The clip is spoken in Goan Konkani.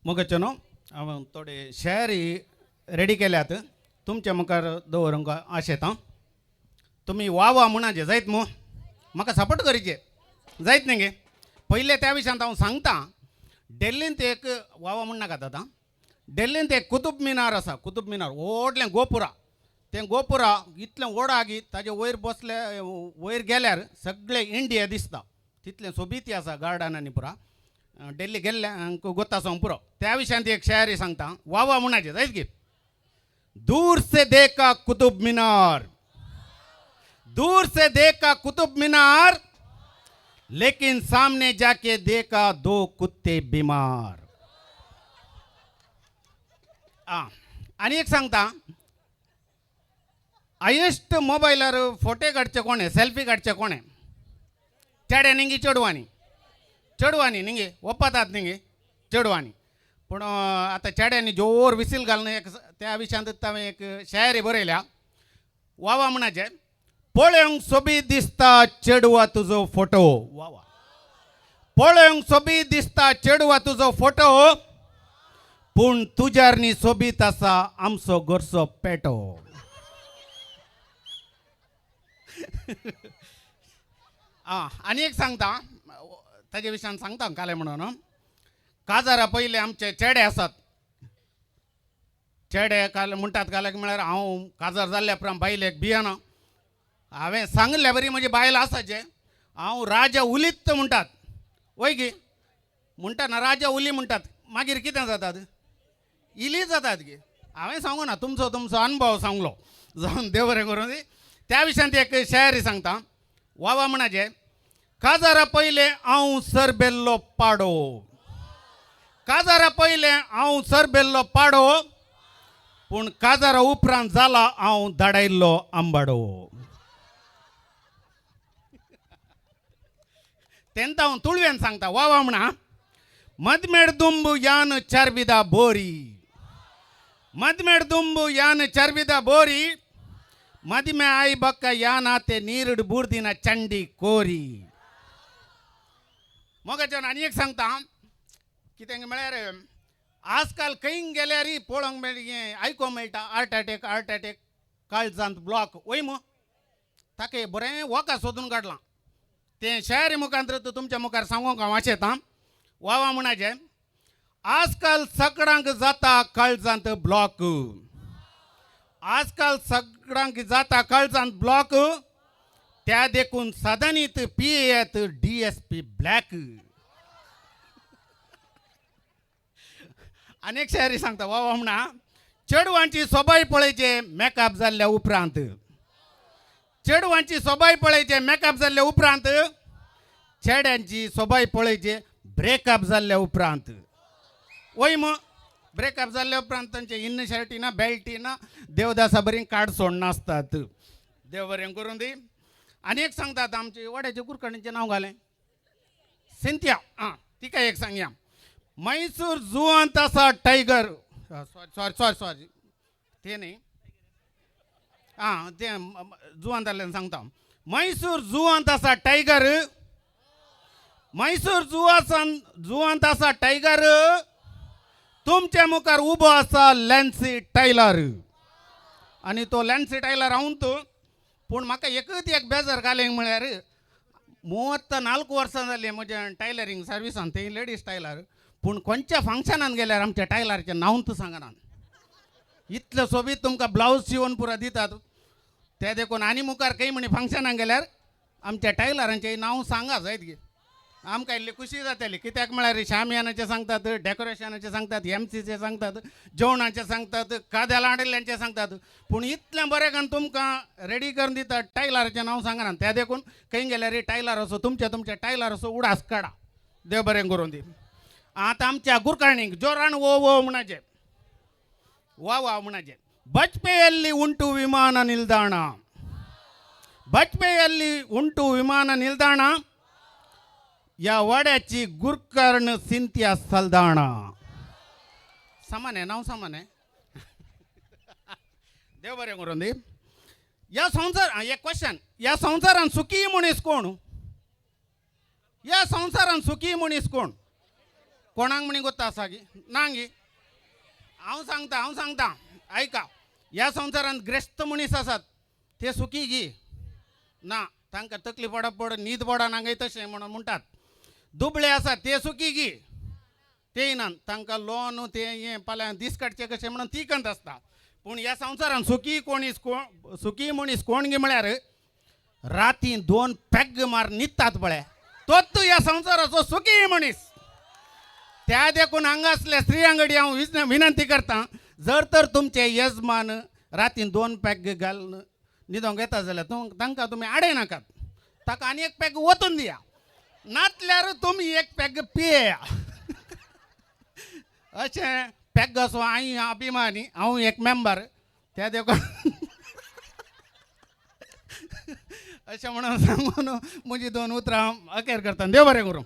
मोगाचो न्हू हांव थोडे शायरी रेडी केल्यात तुमच्या मुखार दवरूंक आशेता. तुमी वा वा म्हणाचे जायत मू, म्हाका सपोर्ट करीचे जायत न्ही गे. पयले त्या विशयांत हांव सांगता, डेल्लींत एक वा वा म्हणनाकात आतां. डेल्लींत एक कुतूब मिनार आसा, कुतूब मिनार व्हडलें गोपुरा. तें गोपुरा इतलें व्हड आगी ताजे वयर बसले, वयर गेल्यार सगळें इंडिया दिसता, तितलें सोबीती आसा गार्डनांनी पुरा. डेल्ली गेल्ल्यांक गोत्ता आसूंक पुरो. त्या विशयांत एक शायरी सांगता, वा वा म्हणाचे जायत गी. दूर से देखा कुतुब मीनार, दूर से देखा कुतुब मीनार, लेकिन सामने जाके देखा दो कुत्ते बीमार. आ आनी एक सांगता, हायेस्ट मोबायलार फोटे काडचे कोणे, सेल्फी काडचे कोणे? चेडे निंगी चेडवांनी? चेडवांनी निंगे ओपातात निंगे चेडवांनी. पूण आतां चेड्यांनी जोर विसील घालून एक त्या विशयांत हांवें एक शायरी बरयल्या, वा वा म्हणाचे. पळोवंक सोबीत दिसता चेडवा तुजो फोटो, वा वा. पळोवंक सोबीत दिसता चेडवा तुजो फोटो, पूण तुज्यार न्ही सोबीत आसा आमचो घरचो पेटो. आं आनी एक सांगता, ताजे विशयान सांगता काले म्हणून. काजारा पयले आमचे चेडे आसात, चेडे काल म्हणटात काल्याक म्हळ्यार हांव काजार जाल्ल्या उपरांत बायलेक भियेना, हांवें सांगल्या बरी म्हजी बायल आसाचे, हांव राजा उलीत म्हणटात वय गी, म्हणटा ना राजा उली म्हणटात. मागीर कितें जातात, इली जातात गी. हांवें सांगू ना, तुमचो तुमचो अनुभव सांगलो जावन देव बरें करूं दी. त्या विशयांत एक शायरी सांगता, वा वा म्हणाचे. काजारा पयलें हांव सरबेल्लो पाडो, काजारा पयलें हांव सरबेल्लो पाडो, पूण काजारा उपरांत जाला हांव धाडायल्लो आंबाडो. तेन्ना हांव तुळव्यान सांगता, वा वा म्हणा. मदमेड दुंबू यान चारबिदा बोरी, मदमेड दुंबू यान चारबिदा बोरी, मदिमे I बक्क यान आते नीरुड बूर्दिನ चंडी कोरी. मोगाच्यान आनी एक सांगता, कितें म्हळ्यार आजकाल खंय गेल्यार पळोवंक मेळ आयकोंक मेळटा हार्ट अटॅक, हार्ट अटॅक, काळजांत ब्लॉक वय मू. ताका बरें वखद सोदून काडलां, तें शायरी मुखांत तुमच्या मुखार सांगूंक हांव आशेतां. वा वा म्हणाचें. आजकाल सगळ्यांक जाता काळजांत ब्लॉक, आजकाल सगळ्यांक जाता काळजांत ब्लॉक, त्या देखून सदनीत पियेत डी एस पी ब्लॅक. अनेक शायरी सांगता, वा वा म्हणा. चेडवांची सोबाय पळयचे मेकअप जाल्ल्या उपरांत, चेडवांची सोबाय पळयचे मेकअप जाल्ल्या उपरांत, चेड्यांची सोबाय पळयचे ब्रेकअप जाल्ल्या उपरांत. वय मग ब्रेकअप जाल्ल्या उपरांत तांचे इन्न शर्टी ना बेल्टी ना देवदासा बरी कार्ड सोडनासतात. देव बरें करूं दी. आनी एक सांगतात, आमचे वाड्याचे कुरकणीचें नांव घालें सिंथिया, आं तिका एक सांगया. मैसूर जुवांत आसा tiger, sorry sorry sorry sorry ते न्ही, आं तें जुवांत जाल्ल्यान सांगता. मैसूर जुवांत आसा टायगर, मैसूर जुवासान जुवांत आसा टायगर, तुमच्या मुखार उबो आसा लॅन्सी टायलर. आनी तो लॅन्सी टायलर हांव, पूण म्हाका एकच एक बेजार घालें म्हळ्यार 34 वर्सां जालीं म्हज्या टायलरींग सर्विसान, ते लेडीज टायलर, पूण खंयच्या फंक्शनान गेल्यार आमच्या टायलराचें नांव सांगना. इतलें सोबीत तुमकां ब्लावज शिंवून पुरा दितात ते देखून आनी मुखार खंय म्हणी फंक्शनाक गेल्यार आमच्या टायलरांचें नांव सांगा जायत गे, आमकां इल्ली खुशी जातली. कित्याक म्हळ्यार शामियानाचें सांगतात, डेकोरेशनाचें सांगतात, एमसीचें सांगतात, जेवणाचें सांगतात, काद्या लांडल्यांचें सांगतात, पूण इतलें बरें करून तुमकां रेडी करून दितात टायलराचें नांव सांगना. त्या देखून खंय गेल्यार टायलर असो तुमच्या तुमच्या टायलर असो उडास काडा. देव बरें करून दी. आतां आमच्या गुरकारणीक जोरान वो वो म्हणाचें, वा वा म्हणाचें. ಬಜ್ಪೆಯಲ್ಲಿ ಉಂಟು ವಿಮಾನ ನಿಲ್ದಾಣ, ಬಜ್ಪೆಯಲ್ಲಿ ಉಂಟು ವಿಮಾನ ನಿಲ್ದಾಣ, या वाड्याची गुरकर्ण सिंथिया सलदाणा. सामान्य नांव सामान्य. देव बरें करून दी. या संवसार एक क्वेश्चन, या संवसारान सुखी मनीस कोण? या संवसारान सुखी मनीस कोण? कोणाक म्हणी गोत्ता आसा गी ना गी. हांव सांगता, हांव सांगता आयका, ह्या संवसारांत ग्रेस्त मनीस आसात ते सुखी गी ना, तांकां तकली पडप पड न्हीद पडना गे तशें म्हणून म्हणटात. दुबळे आसात ते सुखी गी तेय ना, तांकां लोन ते हें फाल्यां दीस काडचे कशें म्हणून ती कंत आसता. पूण ह्या संवसारांत सुखी कोणीस कोण सुखी मनीस कोण गी म्हळ्यार राती 2 पेग मार न्हिदतात पळय तोच ह्या संवसाराचो सुखी मनीस. त्या देखून हांगासल्या स्त्रियां कडेन हांव विनंती करता, जर तर तुमचे यजमान रातीन 2 पॅक घालून न्हिदोंक येता जाल्यार तांकां तुमी आडय नाकात, ताका आनी एक पॅक वतून दिया, नातल्यार तुमी एक पॅक पियेया. अशें पॅगाचो हांव अभिमानी, हांव एक मेंबर त्या देखून अशें म्हणून सांगून म्हजी 2 उतरां अखेर करता. देव बरें करूं.